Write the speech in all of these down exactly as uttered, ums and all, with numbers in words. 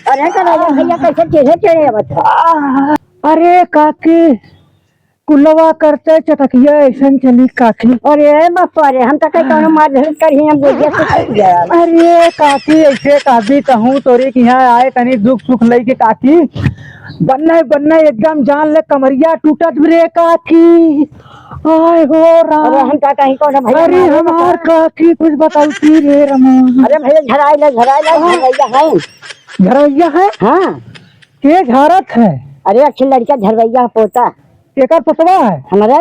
अरे, का भइया, कैसे टेढ़े टेढ़े आवत है? अरे काकी, कुलवा करते चटकिया ऐसन चली काकी। अरे बापा रे, हम तो कहीं कौनो मार झगड़ करी, हम बोलिए कुछ नहीं जाए। अरे काकी, ऐसे कहबी कहूँ तोरे के यहाँ आए, तनी दुख सुख लइके काकी। बन्ने बन्ने एकदम जान ले कमरिया टूटत रे काकी। आय हो राम। अरे हम का कहीं कौनो भइया अरे मारे हमार बता। काकी कुछ बताउती रे रमा। अरे भइया झराई ले, झराई ले, हाँ। झरवैया है। झरवैया है? हाँ। के झारत है? अरे अच्छी लड़का झरवैया पोता। केकर पोतवा है? हमरे।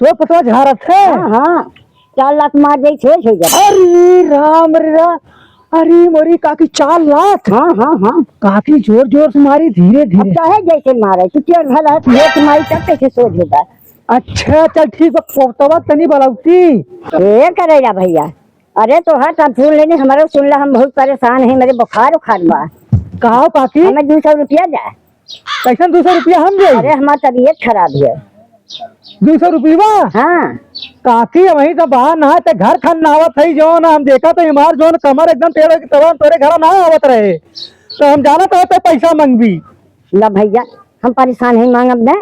तोर पोतवा झारत है? हाँ, हाँ। चार लात मार दे, ठेस हो जाए। अरे राम रे राम। अरे मोरी काकी, चार लात? हाँ, हाँ, हाँ। काकी जोर जोर से मारी, धीरे अब धीरे। चाहे जैसे मारे, तू टेढ़ भला है, तू एक मारी तब कैसे सोच होगा? अच्छा, चल ठीक बा, पोतवा तनी बलौती। ए करेला भइया, अरे तोहार तो हम सुन लेनी, हमरो सुन ला, हम बहुत परेशान है, मेरे बुखार उखार बा। का हो काकी? हमें दो सौ रुपया दे। कैसन दो सौ रुपया हम देई? अरे हमार तबीयत खराब है। दो सौ रुपया? हाँ। काकी, वही तो बाहर ना ते घर खान ना आवत है, जो ना हम देखा तो हमार जो ना कमर एकदम टेढ़ हो गई, तब हम तोरे घर ना आवत रहे, तो हम जानत रहे तो पैसा मांगबी। ला भइया, हम परेशान है, मांगब ना।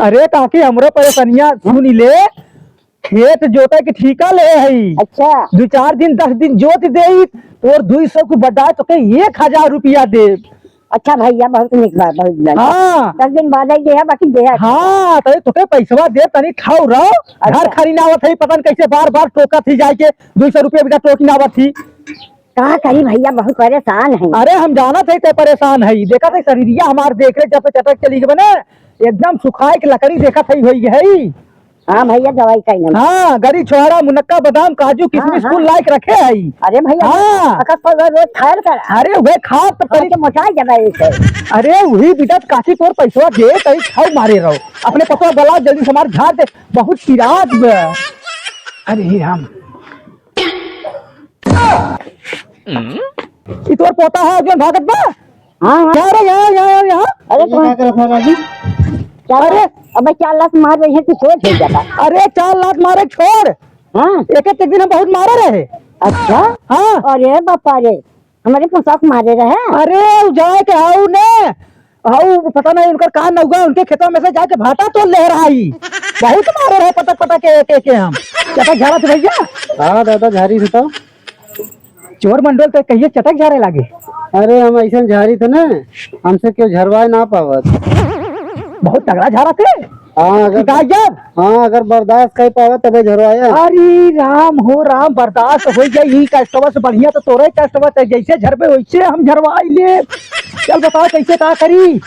अरे काकी, हमरो परेशानिया सुन ले, खेत जोते के ठीका ले हई। अच्छा। दो चार दिन, दस दिन जोत देई, तोर दो सौ के बजाय तोके एक हजार रुपया देब। अच्छा भइया, बहुत निक बात, बहुत निक। हाँ। दस दिन बाद आई देहा, बाकी देहा। हाँ, तो तोके पैसवा देब, तनी ठाउर रहो। अच्छा। घर खरीना आवत है, पता न कैसे बार बार टोकत ही जाए के, दो सौ रुपया बिना टोकी ना आवत ही। का करी भइया, बहुत परेशान है। अरे हम जानत है ते परेशान है, देखत है शरीरिया हमार देख रे, जब से चटक चली गई बने, एकदम सुखाए के लकड़ी देखत है होई है। हाँ भइया, दवाई का ही नाम। हाँ, गरी, छोहाड़ा, मुनक्का, बादाम, काजू, हाँ, किशमिश हाँ। कुल लाइक रखे हई। अरे भइया, हाँ। अकस पर रोज खायल कर। अरे उहे खा तो परी। के मोटाई जाबा इसे। अरे उही बिदत काकी तोर पैसवा दे, तई खाऊ मारे रहो। अपने पतवा बला जल्दी से हमार झाड़ दे, बहुत पिरात बा। अरे राम। ई तोर पोता है जो भागत बा? हाँ, हाँ। क्या रे, यहाँ, यहाँ, यहाँ, यहाँ? अरे, ये कौन? क्या करत है, राजू? क्या अरे। अबे, चार लात मार रही है, तू सोच हो जाता। अरे, चार लात मारे छोड़। हाँ। एक, एक दिन हम बहुत मारे रहे। अच्छा? हाँ। अरे बापा रे, हमरे पोता के मारे रहे। अरे, उ जाए के हाउ ने, हाउ पता नहीं उनकर का नौगा, उनके खेतवा में से जाके भाटा तोड़ ले रहा ही। बहुत मारे रहे पटक पटक के, के, के हम। चटक झारा थे भइया। हाँ दादा, झारी थे तो। चोर मंडोल तो कहिए चटक झारे लागे। अरे हम ऐसन झारी थे ना, हमसे क्यों झरवाए ना पावत। बहुत तगड़ा झारा थे। हाँ, अगर शिकायत जब? हाँ, अगर बर्दाश्त कर पावत तबे झरवाया। अरे राम हो राम, बर्दाश्त हो जाए, यही कस्टमर से बढ़िया तो तोरे कस्टमर है, जैसे झरबे वैसे हम झरवाई ले। चल बताओ कैसे का करी?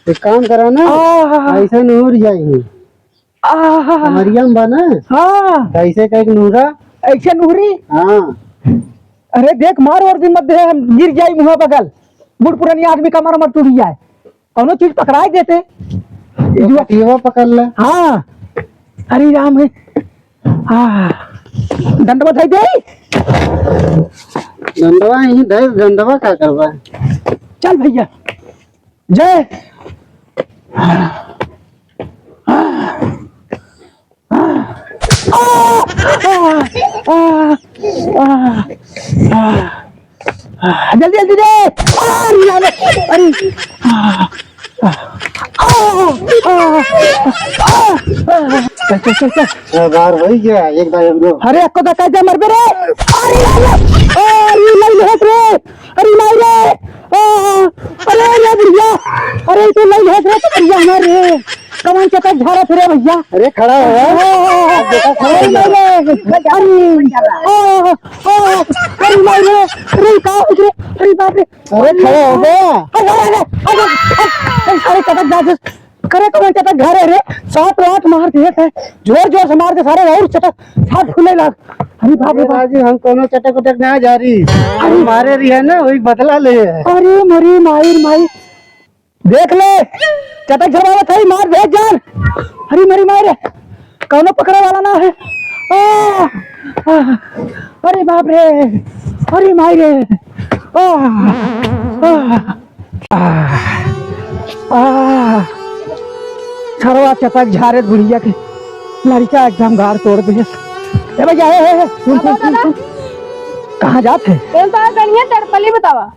एक काम करा ना, आह। ऐसे नूर जाई। आहा। कमरिया में बा ना? हाँ। तो ऐसे कह के नूरा। ऐसे नूरी? हाँ। अरे देख, मार और दिन मत दे, हम गिर जाई मुँह बगल। बूढ़ पुरानी आदमी का मार मत टूट जाए। कौनो चीज पकड़ाई देते। ये कटियवा पकड़ ले। हाँ। अरे राम है। हाँ। डंडवा धई दे। डंडवा यहीं धई, डंडवा का करबा? चल भइया। जय। जल्दी, जल्दी रे। अरे, अरे, अरे। चल, चल, चल, चल। बार हो गया, एक बार, एक दो। अरे, अक्को धक्का दे, मरबे रे। अरे, अरे, अरे, नहीं, नहीं, रे। अरे माई रे, आ, अरे रे बुढ़िया, अरे तू नहीं है रे, तो बुढ़िया हमार रे, कवन चटक झारा फिरे भइया। अरे खड़ा हो यार। आ, आ, आ, आ, अरे माई रे, अरे, आ, आ, अरे माई रे, अरे का हो रे, अरे बाप रे। अरे खड़ा हो गया। अरे, अरे, अरे, अरे, अरे, चटक झारा, करे कौन चटक झारे रे? सात लात मार दिए थे, जोर जोर से मार दे सारे और चटक साथ फूले लाग। अरे बाप रे अरे बाप। राजू, हम कोनो चटक उटक ना झारी, अरे। हम मारे रही है ना, वही बदला ले है। अरे मरी माई रे माई, देख ले, चटक झरवावत है, मार भेज जान। अरे मरी माई रे, कौनो पकड़े वाला ना है। आ, आ, अरे बाप रे, अरे माई रे, आ, आ। आह, आह, छरवा चटक झारे बुढ़िया के, लड़का एकदम गाड़ तोड़ दे। ए भैया, ए, ए, ए, सुन, सुन, सुन, सुन। कहाँ जात है? कौन सा गड़िया तड़पली बतावा?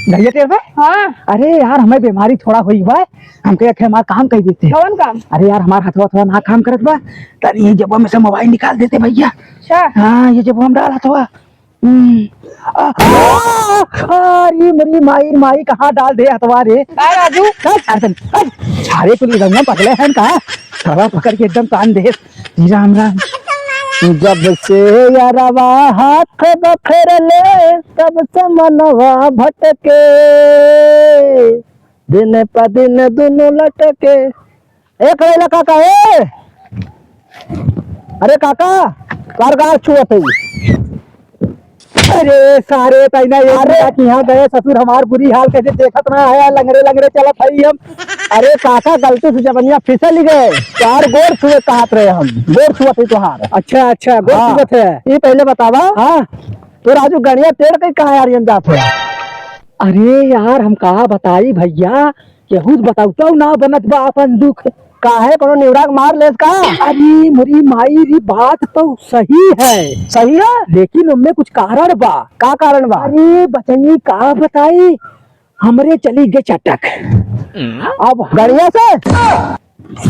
गड़िया तेल पे? हाँ। अरे यार, हमें बीमारी थोड़ा हुई बा, हमके एक हमार काम कही देते। कौन काम? अरे यार, हमार हथवा थोड़ा ना काम करत बा, तनी ये जेबवा में से मोबाइल निकाल देते भैया। अच्छा। हाँ, ये जेबवा में डाल हथवा। हम्म। आ, आ, आ, अरे मरी माई, माई कहाँ डाल दे हथवा रे? का राजू? चल, चल, चल, चल। सारे को ले जाऊंगा, पगले हैं का? साला पकड़ के एकदम कान दे। राम राम। जब से यारवा हाथ बखरले, तब से मनवा भटके, दिन प दिन दुनो लटके। ए करैला काका, ए! अरे काका, कार गाल छुअत है। अरे सारे तैना एक अरे! मिनट यहाँ गए ससुर, हमार बुरी हाल कैसे देखत ना है, लंगड़े लंगड़े चलत है हम। अरे काका, गलती से जबनिया फिसल गए, चार गोड़ छुए कहत रहे हम, गोड़ छुअत है तोहार। अच्छा, अच्छा, गोड़ हाँ। छुअत है। ये पहले बतावा, हाँ। तो राजू गड़िया टेढ़ के कहाँ यार ये जात है? अरे यार, हम का बताई भैया, केहू से बतौतौ ना बनत बा अपन दुख। काहे, कोनो निउरा के मार लेस का? अरे मोरी माई रे, बात तो सही है। सही है? लेकिन ओमे कुछ कारण बा। का कारण बा? अरे बचई, का बताई, हमरे चली गए चटक। अब गड़िया से?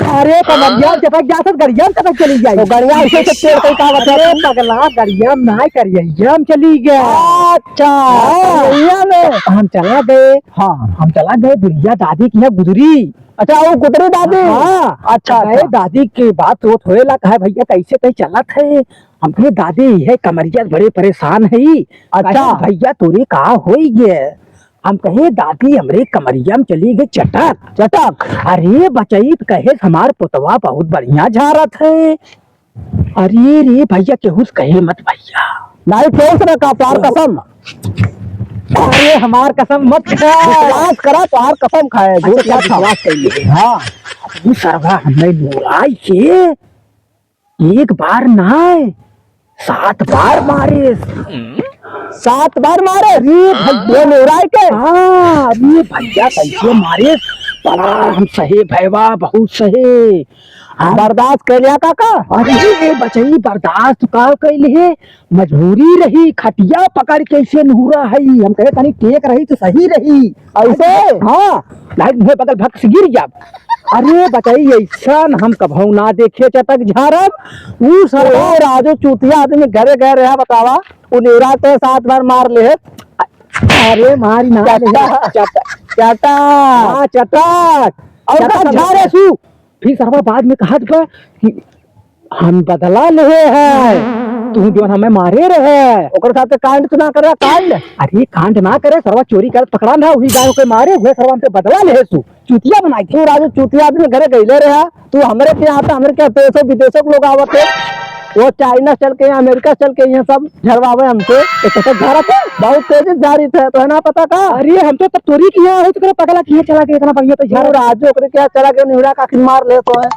अरे कमरिया चटक जात, गड़िया में चटक चली जाई। तो गड़िया ऐसे से पेड़ पे का बचा? अरे पगला, गड़िया में ना, करिया में चली गया। अच्छा, हाँ। करिया में। हम चला गए। हाँ। हम चला गए बुढ़िया दादी की यहाँ गुदरी। अच्छा, वो गुदरी दादी? हाँ। अच्छा, गए अच्छा। दादी के बात होत होए ला, कहे, "भैया, कैसे तई चलत है?" हम कहे, "दादी, ये कमरिया बड़े परेशान है।" अच्छा। कहे, "भैया, तोरे का होई गए?" हम कहे, "दादी, हमरे कमरिया में चली गई चटक।" चटक? अरे बचई, त कहे, "हमार पुतवा बहुत बढ़िया झारत है।" अरे रे भैया, केहू से कहे मत भैया। नहीं, केहू से ना कहा, तोहार कसम। अरे हमार कसम मत खा। विश्वास करा, तोहार कसम खाए, झूठ अच्छा, मत खा। विश्वास कइले। हाँ। उ सरवा हमें लोराई के एक बार नाय, सात बार मारे। सात बार मारे? अरे भैया। वो लोराई के? हाँ, अरे भैया, कैसे मारे? बड़ा हम सहे भैया, बहुत सहे। हाँ। बर्दाश्त कर लिया काका? अरे बचई, बर्दाश्त का कैले है, मजबूरी रही, खटिया पकड़ के ऐसे नहुरा है। हम कहे तनी टेक रही तो सही रही। ऐसे? हाँ, लाइट मुँहे बगल भक से गिर जाब। अरे बचई, ऐसन हम कभऊ ना देखे चटक झारब। ऊ सरवा ओ राजू चूतिया आदमी घरे गए रहा, बतावा, उ नेवरा के सात बार मार ले। अरे मारी ना ले। चाटा, चाटा, चाटा। हाँ, चटक। और चटक का झारे सु? फिर सरवा बाद में कहत बा कि हम बदला लेहे हैं, तू जौन हमें मारे रहे। ओकर साथे कांड तो ना करे, कांड। अरे कांड ना करे, सरवा चोरी करत पकड़ा ना, वही गाँव के मारे हुए सरवा हमसे बदला लेहे सु। चूतिया बनाई। तू राजू चूतिया आदमी घरे गईले रहे, तू हमरे के यहाँ आता, हमरे के देशों विदेशों के लोग आवत है, वो चाइना चल के, अमेरिका चल के, ये सब झरवावे हमसे। तो तोके झारत है, बहुत तेजी से झारित है, तो है ना पता का? अरे हम तो तब तोरी के यहाँ हो, तो पगला के यहाँ चला गया, इतना बढ़िया तो तू झारा। राजू ओकरे के यहाँ चला गया, निहुरा का आखिर मार ले तो है।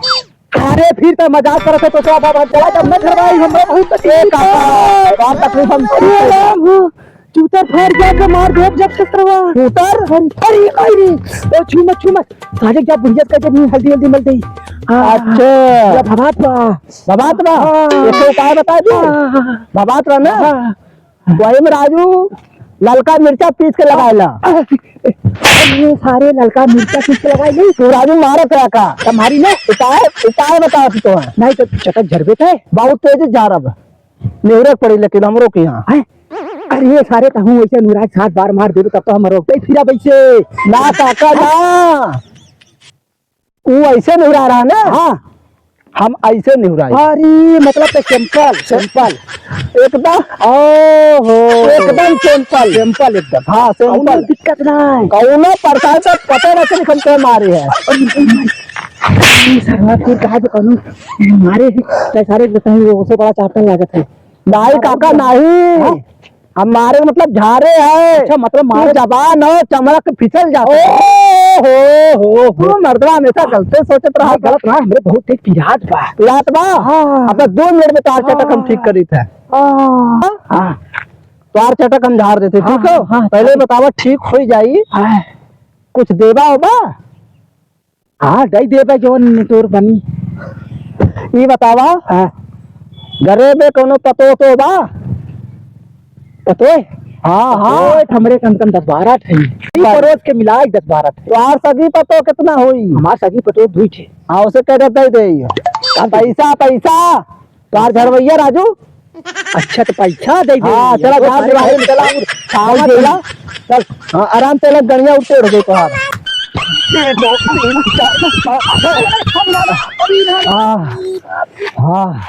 अरे फिर तो मजाक करत है, तो क्या बात है? चला जब मैं घर भाई, हमरा बहुत तकलीफ है। बात तकलीफ हम अरे राम हो, चूतर फाड़ गया के मार दे जब से सरवा। चूतर? अरे, अरे, अरे, ओ, छू मत, छू मत। साले क्या बुढ़िया का जब हल्दी, हल्दी मल गई। हाँ। अच्छा। या भबात बा। भबात बा? हाँ। एक ठो उपाय बता दूँ? हाँ, हाँ, हाँ। भबात बा ना? हाँ। वही में राजू ललका मिर्चा पीस के लगाए ला। अरे सारे ललका मिर्चा पीस के लगाए ले। तू राजू मारत है का? तुम्हारी ना? उपाय, उपाय बताओ तू तो। नहीं तो चटक झरबे थे। बहुत तेज झारब। नेहरे पड़ी लेकिन हमरो के यहाँ। हैं? अरे सारे तहूँ वैसे अनुराग सात बार मार देबे तब तो हम रोकते ही फिरा वैसे। ना काका ना। ऊ ऐसे निहुरा रहा ना? हाँ। हम ऐसे निहुराई। अरे, मतलब तो simple, simple। एकदम। ओहो। एकदम simple। Simple एकदम। हाँ, simple। कौनो दिक्कत ना है। कौनो परेशानी का पता ना चली, हम क्या मारे हैं। अरे, सरवा, तू कहा जो कौनो मारे है, तो सारे जो कहीं वो उसे बड़ा चाहता लागत है। नहीं काका, नहीं। हाँ? हम मारे मतलब झारे है। अच्छा, मतलब तू मारे। जबान हो, चमड़ा के फिसल जाता है। ओ हो हो हो। तू मर्दवा हमेशा गलते सोचत रहा। नहीं, गलत ना, हमरे बहुत तेज पिरात बा। पिरात बा? हाँ। अब दो मिनट में तोहार चटक हम ठीक करी थे। हाँ। हाँ। तोहार चटक हम झार देते, हाँ, ठीक हो? हाँ, हाँ। पहले बतावा, ठीक हो जाई। हाँ। कुछ देबा होबा? हाँ, दई देबे जौन तोर बनी। ई बतावा, हाँ। घरे में कौनो पतो तो बा? पतोह? हाँ, हाँ। पतोह हमरे कम से कम दस बारह ठे। ई परोस के मिला एक दस बारह ठे। तोहार सगी पतोह कितना होई? हमार सगी पतोह दुई ठे। हाँ, उसे कह देता ही दे। पैसा, पैसा। तोहार झड़वैया राजू। अच्छा, तो पैसा दे दे। हाँ, चला, जा, चला, चला। हाँ, चला। चल, हाँ, आराम से लग, गड़िया उठते उठ गई तोहार। हाँ, हाँ।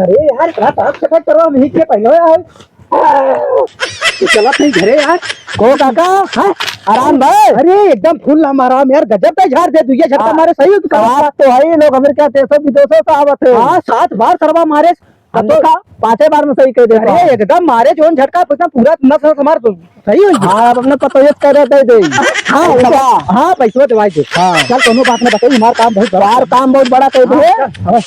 अरे यार, इतना ताप सफाई करवा, हम ही के पहले आए। तू चलत नहीं घरे यार। को काका? हाँ? आराम भाई? अरे एकदम फुल आराम यार, गजब का झाड़ दे, दुइया झटका हाँ। मारे, सही हो तू काका। बात तो है ही, लोग हमें क्या तेरह सौ भी दो सौ का आवत है। हाँ, सात बार सरवा मारे, हम तो देखा, पाँचे बार में सही कह देता अरे हूँ। एकदम मारे जोन झटका, एकदम पूरा नस नस हमार तो सही हो गया। हाँ, अब अपने पतोहियत कह देता ही दे। हाँ, पैसा। हाँ, पैसवा देवाई दे। हाँ। चल, कोनो बात ना बताई, हमार काम बहुत बड़ा। यार, काम बहुत बड़ा कह दे। हाँ, चल, हाँ।